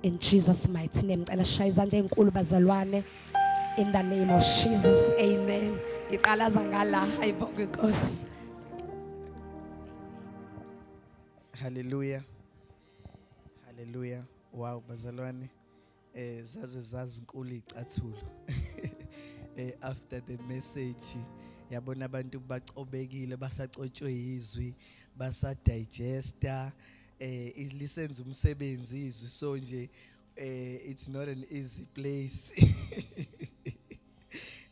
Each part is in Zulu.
In Jesus mighty name. Ngicela shaya izandla ezinkulu bazalwane. In the name of Jesus. Amen. Ngiqalaza ngala ayibonge inkosi. Hallelujah. Hallelujah. Wow bazalwane. Eh zaze zazinkulu icathulo. Eh after the message yabona abantu bacobekile basacotshwe izwi basadigesta eh lisenza umsebenzi izwi so nje eh it's not an easy place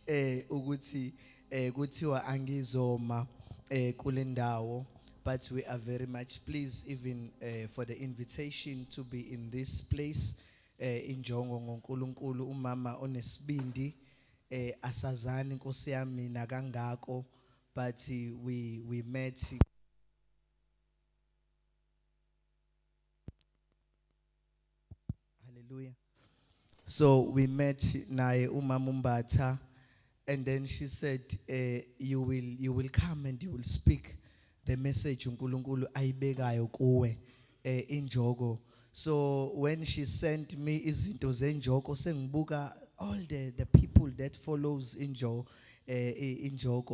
eh ukuthi eh kuthiwa angizoma eh kule ndawo but we are very much pleased even uh, for the invitation to be in this place eh injongo ngoNkulunkulu umama onesibindi eh asazani inkosi yami nakangako but we met. Hallelujah. So we met naye umama uMbatha and then she said you will come and you will speak the message uNkulunkulu ayibekayo kuwe injoko. So when she sent me izinto zenjoko sengibuka all the people that follows injoko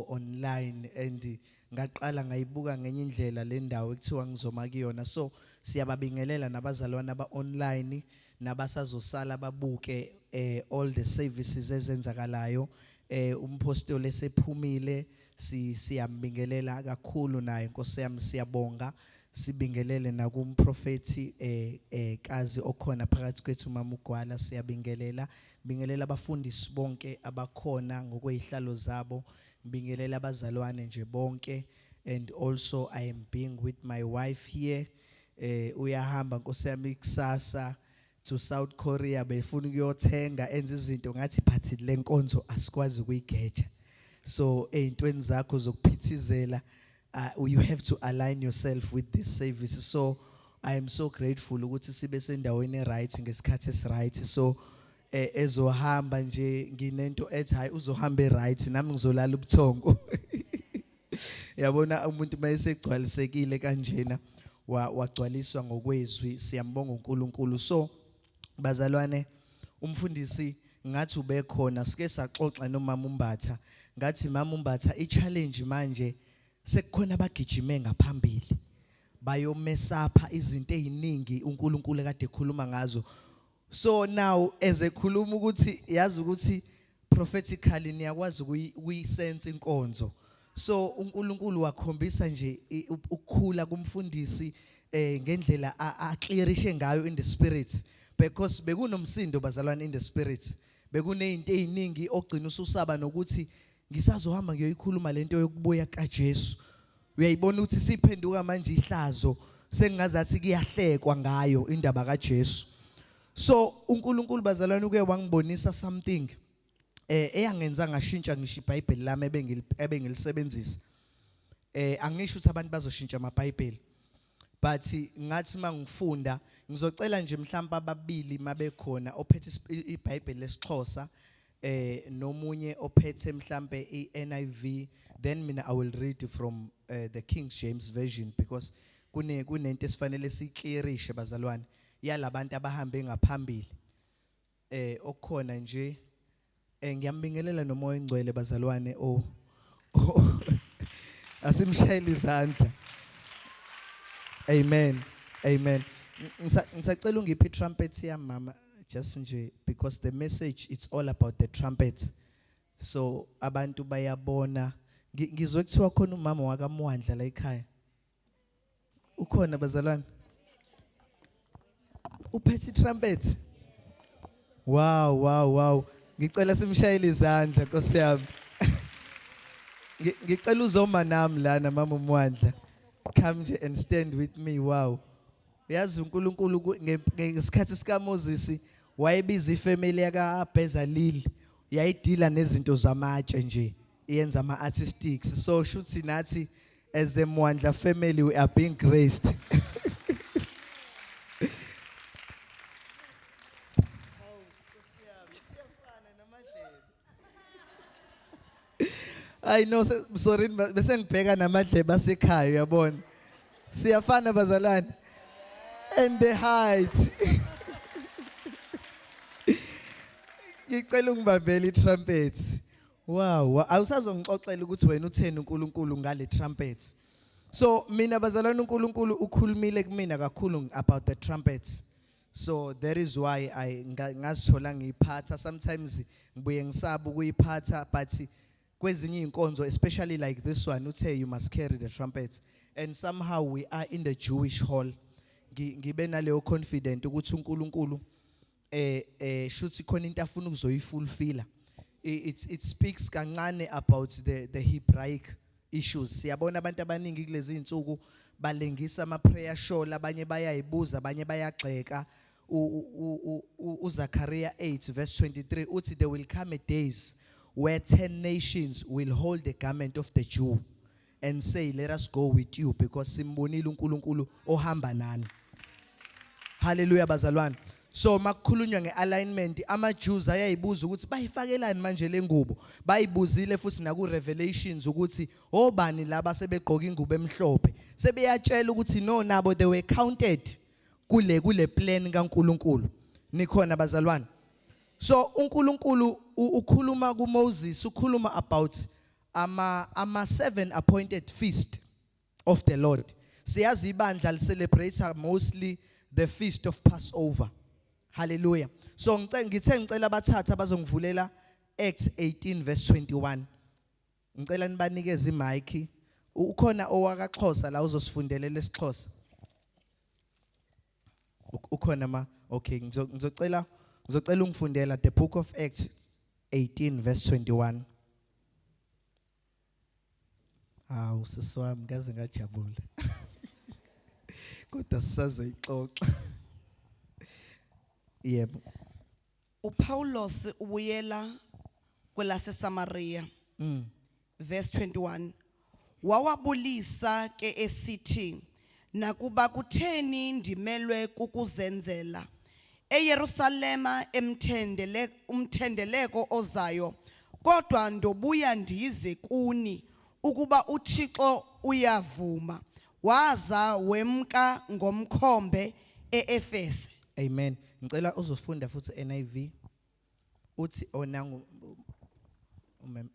online and ngaqala ngayibuka ngenye indlela le ndawo ekuthiwa ngizoma kuyona. So siyababingelela nabazalwana aba online nabasazosala babuke all the services ezenzakalayo. Umpostoli esephumile si siyambingelela kakhulu naye Nkosi yami siyabonga sibingelele nakumprofeti kazi okhona phakathi kwethu mama uGwala siyabingelela bingelela abafundisi bonke abakhona ngokwezihlalo zabo bingelela abazalwane nje bonke. And also I am being with my wife here. Uyahamba Nkosi yami kusasa to South Korea befuna ukuyothenga enza izinto ngathi but lenkonzo asikwazi ukuyigeja so ezintweni zakho zokuphithizela you have to align yourself with this service. So I am so grateful ukuthi sibe sendaweni right ngesikhathi esiright. So ezohamba nje nginento ethi hayi uzohamba right nami ngizolala ubuthongo yabona umuntu mayesegcwalisekile kanjena wagcwaliswa ngokwezwi siyambonga uNkulunkulu. So bazalwane umfundisi ngathi ubekhona sike saxoxa nomama uMbatha ngathi mama uMbatha i-challenge manje sekukhona abagijime ngaphambili bayomesapha izinto eziningi uNkulunkulu kade ekhuluma ngazo. So now as ekhuluma ukuthi yazi ukuthi prophetically niyakwazi ukuyisense inkonzo so uNkulunkulu wakhombisa nje ukukhula kumfundisi ngendlela a clearishe ngayo in the spirit because bekunomsindo bazalwane in the spirit bekunezinto eziningi ogcina ususaba nokuthi ngisazohamba ngiyoyikhuluma lento yokubuya kaJesu uyayibona ukuthi siphenduka manje ihlazo sengazathi kuyahlekwa ngayo indaba kaJesu. So uNkulunkulu bazalwane uke wangibonisa something eyangenza ngashintsha ngisho iBhayibheli lami ebengilisebenzisa. Angisho ukuthi abantu bazoshintsha amaBhayibheli but ngathi mangifunda ngizocela nje mhlawumbe ababili mabekhona ophethe iBhayibheli lesiXhosa nomunye ophethe mhlambe iNIV, then mina I will read from the King James Version because kunento esifanele siclearishe bazalwane yalabantu abahambe ngaphambili okukhona nje. Ngiyambingelela nomoya ongcwele bazalwane o asimshayele izandla. Amen, amen. Ngisacela ungiphe trumpet yami mama just nje because the message, it's all about the trumpet. So abantu bayabona ngizwe kuthiwa khona umama wakaMwandla la ekhaya ukhona bazalwane uphethe trumpet. Wow, ngicela simshayele izandla Nkosi yami. Ngicela uzoma nami lana mama uMwandla. Come nje and stand with me. Wow, yazi uNkulunkulu ngesikhathi sika Moses wayebiza ifamily yaka Bezalel yayidila nezinto zamatshe nje iyenza ama artistics. So shuthi nathi as the Mwandla family we are being graced. Hawu, Nkosi yami, siyafana namadlebe. I know, sorry bese ngibheka namadlebe asekhaya uyabona. Siyafana bazalwane. And the height. Ngicela ungibambele itrumpet. Wow, awusazongixoxela ukuthi wena utheni uNkulunkulu ngale trumpet. So mina bazalwane, uNkulunkulu ukhulumile kumina kakhulu about the trumpet. So that is why I ngazithola ngiyiphatha. Sometimes ngibuye ngisaba ukuyiphatha, but kwezinye inkonzo, especially like this one, uthe you must carry the trumpet, and somehow we are in the Jewish hall. Ngibe naleyo confident ukuthi uNkulunkulu shuthi khona into afuna ukuzoyifulfilla. It speaks kancane about the Hebraic issues. Siyabona abantu abaningi kulezi insuku balengisa ama prayer shawl, abanye bayayibuza, abanye bayagxeka. uZacharia 8 verse 23 uthi there will come a days where 10 nations will hold the garment of the Jew and say, "Let us go with you, because simbonile uNkulunkulu ohamba nani." Hallelujah, bazalwane. So makukhulunywa ngealignment, ama Jews ayayibuza ukuthi bayifakelani manje lengubo. Bayibuzile futhi naku Revelations ukuthi obani laba sebegqoka ingubo emhlophe. Sebeyatshela ukuthi no, nabo they were counted kule plan kaNkuluNkulu. Nikhona, bazalwane? So uNkulunkulu ukhuluma kuMoses, ukhuluma about ama seven appointed feast of the Lord. Siyazi ibandla li-celebrate mostly the feast of Passover. Hallelujah. So ngithe ngicela abathatha abazongivulela Acts 18 verse 21. Ngicela nibanikeze imic. Ukhona owakaXhosa la uzosifundelela isiXhosa? Ukhona ma? Okay, ngizocela ungifundela the book of Acts 18 verse 21. Hawu, sisi wami, ngaze ngajabula. Kodwa sisazoyixoxa. Yebo. uPaulos ubuyela kwelase Samaria. Verse 21. Wawabulisa ke esithi, nakuba kutheni ndimelwe kukuzenzela eYerusalema emthendele umthendeleko ozayo, kodwa ndobuya ndize kuni ukuba uThixo uyavuma. Waza wemka ngomkhombe eEfese. Amen. Ngicela uzofunda futhi NIV. Uthi onangu umem.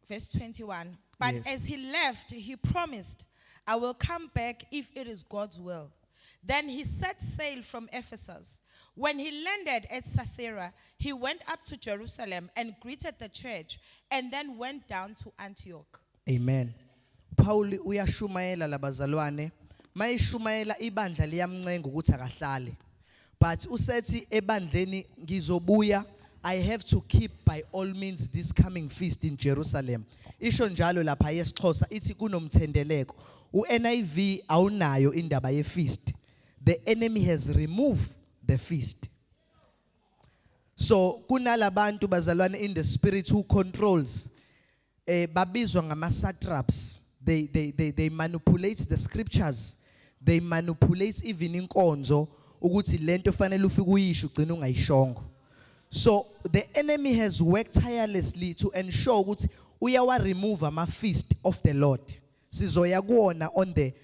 Verse 21. But as he left, he promised, "I will come back if it is God's will." Then he set sail from Ephesus. When he landed at Caesarea, he went up to Jerusalem and greeted the church and then went down to Antioch. Amen. Paul uyashumayela labazalwane. Mayishumayela, ibandla liyamncenga ukuthi akahlale. But usethi ebandleni, "Ngizobuya, I have to keep by all means this coming feast in Jerusalem." Isho njalo lapha yesiXhosa, ithi kunomthendeleko. uNIV awunayo indaba ye-feast. The enemy has removed the feast. So kunalabantu, bazalwane, in the spirit who controls, babizwa ngama satraps. They manipulate the scriptures, they manipulate even inkonzo ukuthi lento fanele ufike uyisho, ugcina ungayishongo. So the enemy has worked tirelessly to ensure ukuthi uyawa remove ama feast of the Lord. Sizoya kuwona on the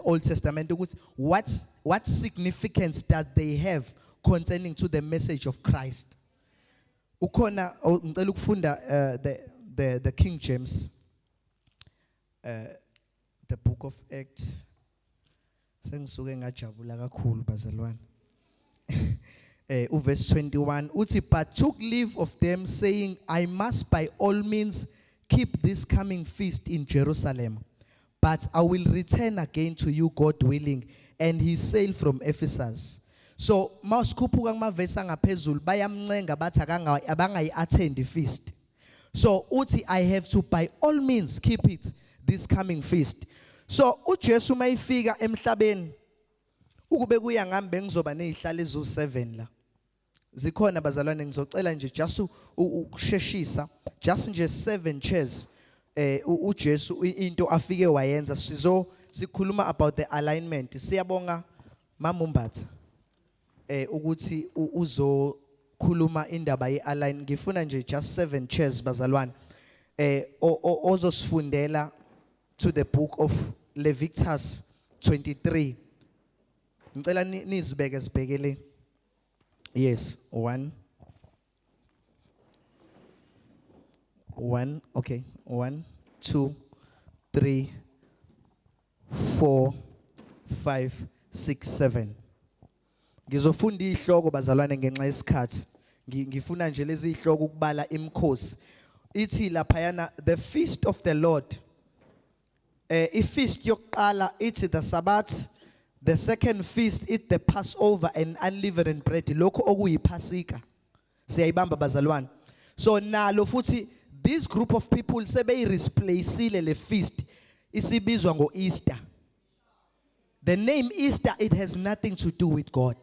Old Testament ukuthi what significance does they have concerning to the message of Christ. Ukhona ngicela ukufunda the King James, the book of Acts. Sengisuke ngajabula kakhulu, bazalwane. Uverse 21 uthi, "But took leave of them, saying, 'I must by all means keep this coming feast in Jerusalem, but I will return again to you, God willing.' And he sailed from Ephesus." So masikhuphuka kumavesi angaphezulu, bayamncenga, bathi akanga abangayi attend feast. So uthi, "I have to by all means keep it, this coming feast." So uJesu mayifika emhlabeni, ukube kuya ngami bengizoba nezihlalo ezu7 la. Zikhona, bazalwane? Ngizocela nje just ukusheshisa, just nje 7 chairs. uJesu into afike wayenza, sizo sikhuluma about the alignment. Siyabonga, Mamumbatha, ukuthi uzokhuluma indaba ye-align. Ngifuna nje just 7 chairs, bazalwane, ozosifundela to the book of Leviticus 23. Ngicela nizibeke, sibhekele. Yes, 1 1, okay, 1 2 3 4 5 6 7. Ngizofunda izihloko bazalwane ngenxa yesikhathi. Ngifuna nje lezi zihloko ukubala imikhosi. Ithi laphayana the feast of the Lord. I-feast yokuqala ithi the Sabbath, the second feast is the Passover and unleavened bread, lokho okuyiphasika. Siyayibamba bazalwane. So nalo futhi this group of people sebeyi-replaceile le feast, isibizwa ngo-Easter. The name Easter, it has nothing to do with God.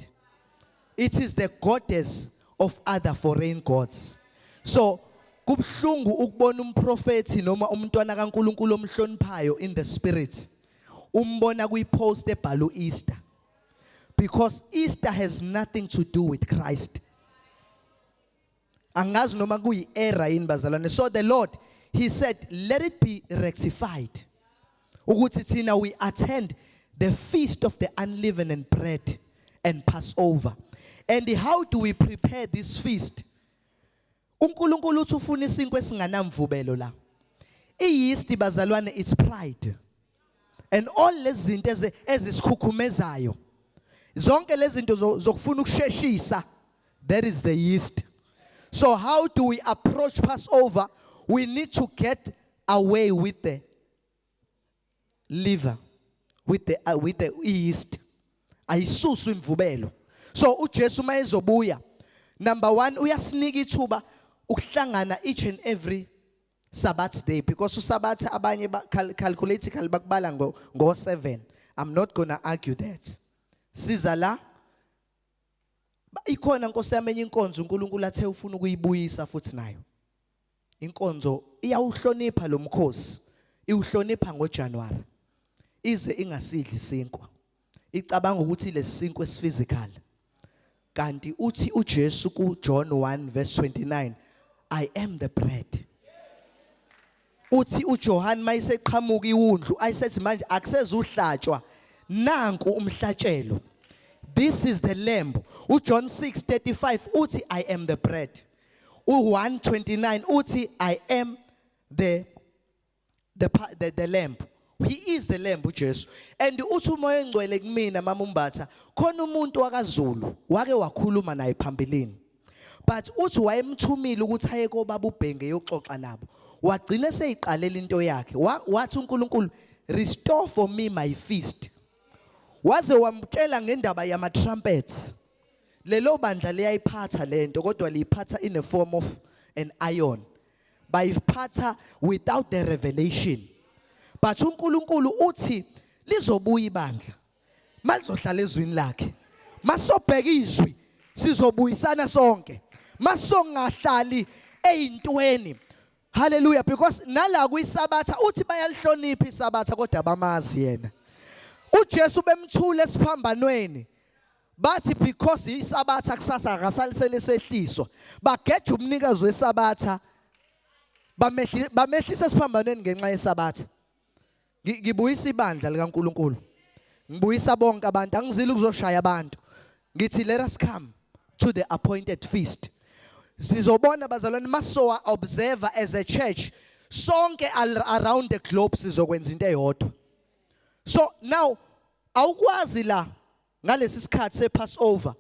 It is the goddess of other foreign gods. So kubhlungu ukubona umprofeti noma umntwana kaNkuluNkulu omhloniphayo in the spirit umbona kuyipost ebhalu Easter, because Easter has nothing to do with Christ. Angazi noma kuyi error yini bazalwane. So the Lord, he said, let it be rectified ukuthi thina we attend the feast of the unleavened bread and Passover. And how do we prepare this feast? uNkulunkulu uthi ufuna isinkwa esinganamvubelo la. Iyeast bazalwane, it's pride and all lezi zinto ezisikhukhumezayo, zonke lezi zinto zokufuna ukusheshisa, that is the yeast. So how do we approach Passover? We need to get away with the leaven, with the yeast. Ayisuswe imvubelo. So uJesu mayezobuya, number 1, uyasinika ithuba ukuhlangana each and every Sabbath day, because uSabbath abanye calculate bakubala ngo 7. I'm not going to argue that. Siza la ikhona Nkosi yami enye inkonzo uNkulunkulu athe ufuna ukuyibuyisa futhi nayo. Inkonzo iyawuhlonipha lo mkhosi, iwuhlonipha ngoJanuary. Ize ingasidli isinkwa. Icabanga ukuthi lesinkwa esiphysical. Kanti uthi uJesu ku John 1 verse 29, "I am the bread." Uthi uJohn mayiseqhamuka iwundlu ayisethi manje akusezuhlatshwa, nanku umhlatshelo. This is the lamb. UJohn 6:35 uthi, "I am the bread." U1:29 uthi, "I am the lamb." He is the lamb uJesu. And uthi uMoya oNgcwele kumina, mama umbatha, khona umuntu wakaZulu wake wakhuluma naye phambilini. But uthi wayemthumile ukuthi aye kobaba uBhenge yoxoxa nabo. Wagcina seyiqalela into yakhe. Wathi uNkulunkulu, "Restore for me my feast." Waze wamtshela ngendaba yama trumpets. Lelo bandla liyayiphatha lento, kodwa liyiphatha in a form of an iron. Bayiphatha without the revelation. But uNkulunkulu uthi lizobuya ibandla malizohlala ezwini lakhe. Masobheka izwi sizobuyisana sonke. Masongahlali eyintweni. Hallelujah, because nala kuyisabatha uthi bayalihlonipha isabatha kodwa bamazi yena. uJesu bemthule esiphambanweni. Bathi because isabatha kusasa akasalisele sehliswa. Bageja umnikazi wesabatha, bamehlisa esiphambanweni ngenxa yesabatha. Ngibuyisa ibandla likaNkuluNkulu. Ngibuyisa bonke abantu, angizili ukuzoshaya abantu. Ngithi let us come to the appointed feast. Sizobona bazalwane masowa observe as a church sonke around the globe sizokwenza into eyodwa. So now awukwazi la ngalesi sikhathi sePassover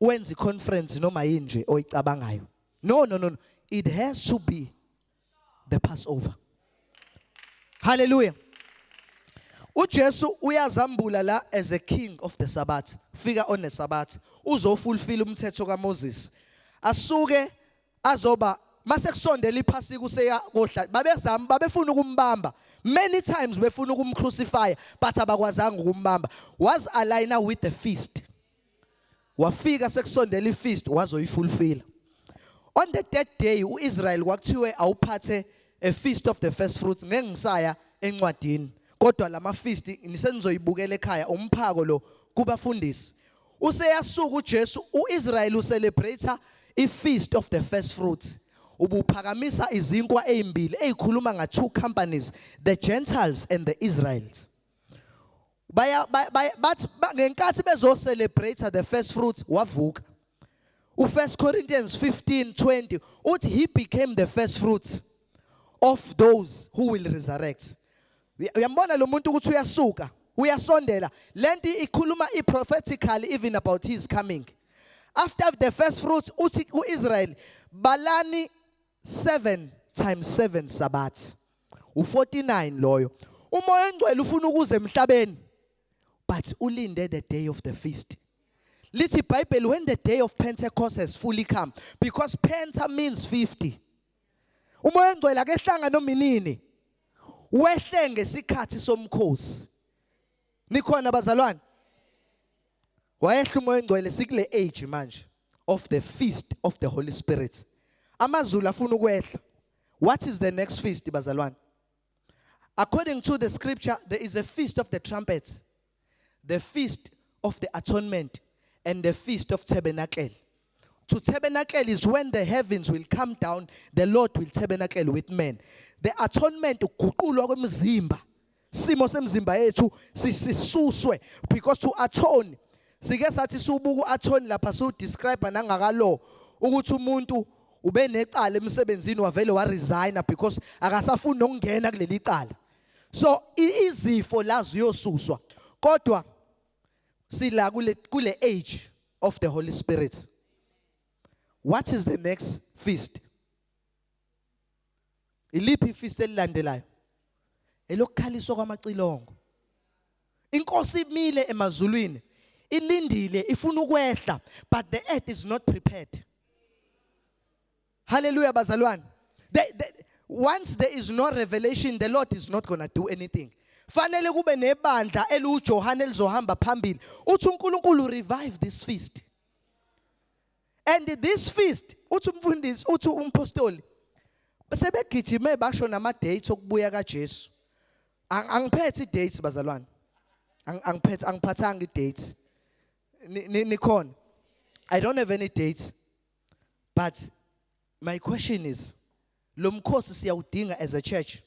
wenza iconference noma yini nje oyicabangayo. No, no, no, no. It has to be the Passover. Hallelujah. uJesu uyazambula la as a king of the Sabbath. Fika on the Sabbath uzofulfill umthetho kaMoses. Asuke azoba mase kusondela iphasika useya kohla, babezama, babefuna ukumbamba many times, befuna ukumcrucify, but abakwazanga ukumbamba. Was align with the feast. Wafika sekusondela ifeast, wazoyifulfill. On the third day uIsrael kwakuthiwe awuphathe a feast of the first fruits. Ngeke ngisaya encwadini, kodwa lama feast nisenizoyibukela ekhaya, umphako lo kubafundisi. Useyasuka uJesu, uIsrael ucelebrate ifeast of the first fruits. Ubuphakamisa izinkwa ezimbili ezikhuluma nga two companies, the Gentiles and the Israels. Baya bathi ngenkathi bezo celebrate the first fruits, wavuka. U1 Corinthians 15:20 uthi he became the first fruits of those who will resurrect. Uyambona lo muntu ukuthi uyasuka, uyasondela. Lento ikhuluma i-prophetically even about his coming. After the first fruits uthi kuIsrael balani 7 times 7 Sabbath. U49 loyo. UMoya oNgcwele ufuna ukuza emhlabeni but ulinde the day of the feast. Lithi iBhayibheli when the day of Pentecost has fully come, because Penta means 50. UMoya oNgcwele akehlanga noma inini. Wehle ngesikhathi somkhosi. Nikhona bazalwane? Wayehla uMoya oNgcwele sikule age manje of the feast of the Holy Spirit. AmaZulu afuna ukwehla. What is the next feast bazalwane? According to the scripture, there is a feast of the trumpet, the feast of the atonement, and the feast of tabernacle. To tabernacle is when the heavens will come down, the Lord will tabernacle with men. The atonement uguqulwa kwemizimba. Simo semzimba yethu sisuswe because to atone sike sathi siubuka uatone lapha su describe nangakalo ukuthi umuntu ube necala emsebenzini wavele wa resign because akasafuni nokungena kuleli cala. So izifo lazo uyosuswa kodwa sila kule age of the Holy Spirit. What is the next feast? Iliphi feast elilandelayo? Elokukhaliswa kwamacilongo. Inkosi imile emazulwini, ilindile, ifuna ukwehla, but the earth is not prepared. Hallelujah bazalwane. Once there is no revelation, the Lord is not going to do anything. Fanele kube nebandla eliuJohane elizohamba phambili. Uthi uNkulunkulu revive this feast. And this feast uthi umfundisi uthi umpostoli sebegijime basho nama dates okubuya kaJesu. Angiphethe i-dates bazalwane. Angiphethe, angiphathanga i-date. Nikhona. I don't have any dates. But my question is, lo mkhosi siyawudinga as a church?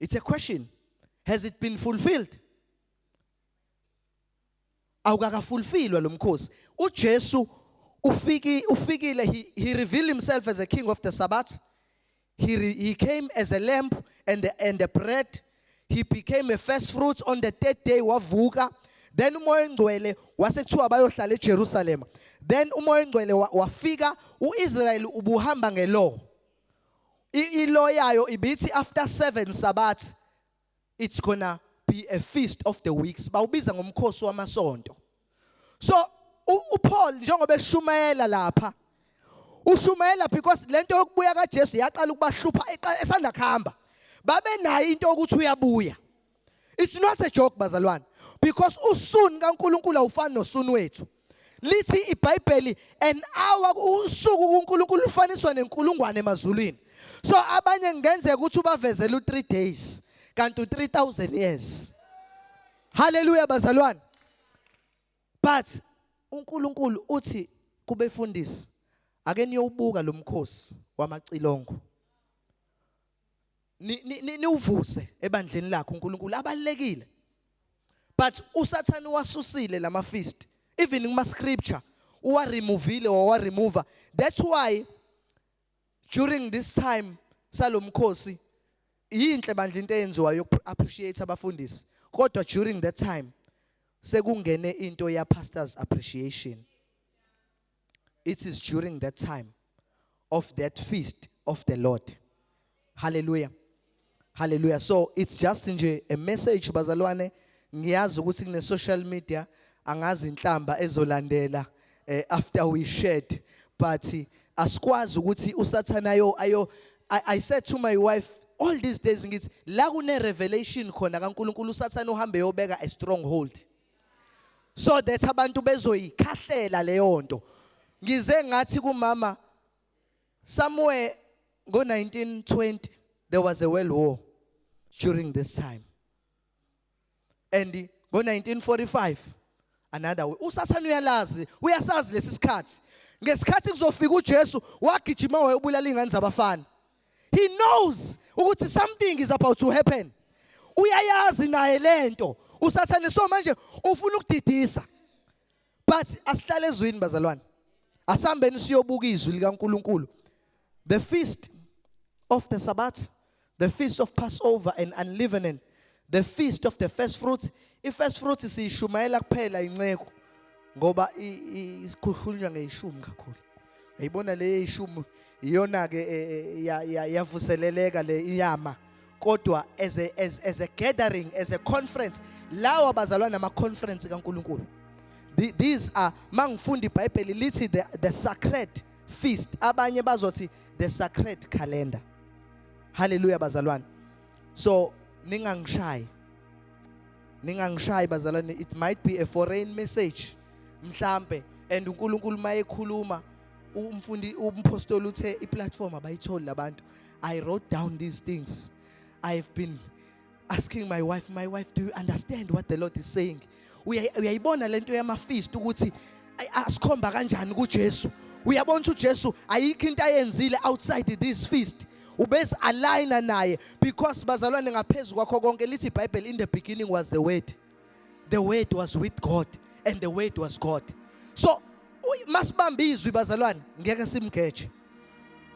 It's a question. Has it been fulfilled? Awukakafulfillwa lo mkhosi. uJesu ufikile, he revealed himself as a king of the Sabbath. He came as a lamb and the bread. He became a first fruit on the third day wavuka. Then uMoya oNgcwele wasekuthiwa bayohlala eJerusalem. Then uMoya oNgcwele wafika uIsrael ubuhamba ngelaw. Ilaw yayo ibithi after 7 Sabbath it's going to be a feast of the weeks. Bawubiza ngomkhosi wamasonto. So uPaul njengoba eshumayela lapha ushumayela because lento yokubuya kaJesu yaqala ukubahlupha esanda kuhamba. Babe nayo into yokuthi uyabuya. It's not a joke bazalwane, because usoon kaNkuluNkulu awufani nosoon wethu. Lithi iBhayibheli an hour usuku kuNkulunkulu ufaniswa nenkulungwane emazulwini. So abanye kungenzeka ukuthi ubavezele u3 days kanti u3000 years. Hallelujah bazalwane. But uNkulunkulu uthi kubefundisi ake niyobuka lo mkhosi wamacilongo. Niwuvuse ebandleni lakho uNkulunkulu abalekile. But uSathane wasusile lama feast even kuma scripture uwa removile wawa remove. That's why during this time salomkhosi yinhle bandla into eyenziwayo yoku appreciate abafundisi, kodwa during that time sekungene into ya pastors appreciation. It is during that time of that feast of the Lord. Hallelujah. Hallelujah. So it's just nje a message bazalwane. Ngiyazi ukuthi kune social media angazi inhlamba ezolandela after we shared, but asikwazi ukuthi uSathana ayo I said to my wife all these days ngithi la kune revelation khona kaNkuluNkulu uSathana uhambe yobeka a stronghold so that abantu bezoyikhahlela leyo nto. Ngize ngathi kumama somewhere ngo 1920 there was a world war during this time, and ngo 1945 another way. uSathana uyalazi, uyasazi lesi sikhathi. Ngesikhathi kuzofika uJesu wagijima wayobulala ingane zabafana. He knows ukuthi something is about to happen. Uyayazi naye lento uSathane, so manje ufuna ukudidisa. But asihlale ezwini bazalwane. Asambeni siyobuka izwi likaNkuluNkulu. The feast of the Sabbath, the feast of Passover and unleavened, the feast of the first fruits. I-first fruits siyishumayela kuphela inceko ngoba isikhulunywa ngeyishumi kakhulu. Uyayibona le yishumi iyona ke e, e, yavuseleleka le iyama kodwa as a gathering, as a conference, lawa bazalwane ama conference kaNkuluNkulu. These are, mangifunda iBhayibheli lithi the sacred feast, abanye bazothi the sacred calendar. Hallelujah bazalwane. So ningangishayi, ningangishayi bazalwane, it might be a foreign message mhlambe, and uNkulunkulu mayekhuluma umfundi umpostoli uthe iplatform abayitholi labantu. I wrote down these things. I've been asking my wife, "My wife, do you understand what the Lord is saying?" Uyayibona lento yama feast ukuthi asikhomba kanjani kuJesu? Uyabona ukuthi uJesu ayikho into ayenzile outside this feast, ubese aligna naye, because bazalwane, ngaphezulu kwakho konke lithi iBhayibheli, "In the beginning was the Word, the Word was with God, and the Word was God." So masibambe izwi bazalwane, ngeke simgeje,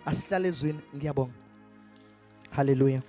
asihlale ezwini. Ngiyabonga, haleluya.